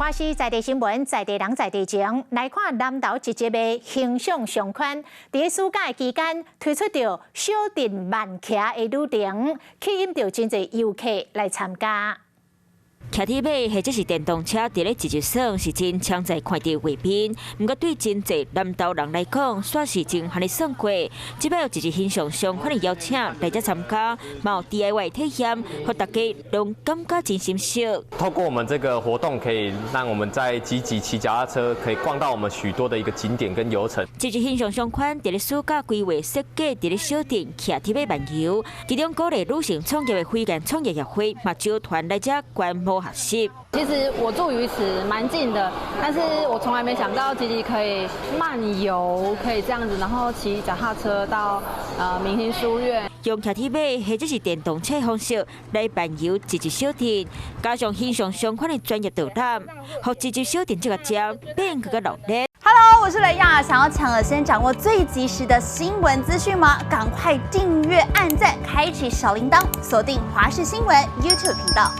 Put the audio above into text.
華視在地新聞，在地人在地情，來看南投一集的形象商圈，佇暑假期間推出著小鎮慢騎的旅程，吸引著真濟遊客來參加。騎鐵馬或者是電動車，佇咧一日耍是真常在看著畫面。毋過對真濟南投人來講，煞是真罕咧耍過。這擺有一日形象商圈的邀請來遮參加，嘛有 DIY 體驗，予大家攏感覺真心適。透過我們這個活動，可以讓我們在積極騎腳踏車，可以逛到我們許多的一個景點跟遊程。這日形象商圈佇咧暑假規劃設計，佇咧小鎮騎鐵馬漫遊，其中鼓勵女性創業的飛燕創業協會嘛招團來遮觀摩學習。其實我住魚池，蠻近的，但是我從來沒想到吉吉可以漫遊，可以這樣子，然後騎腳踏車到明星書院。用騎鐵馬或者是電動車方式來漫遊一日小鎮，加上形象相關的專業導覽，予一日小鎮這個站變閣較熱鬧。 Hello，我是雷亞，想要搶先掌握最及時的新聞資訊嗎？趕快訂閱、按讚、開啟小鈴鐺，鎖定華視新聞 YouTube 頻道。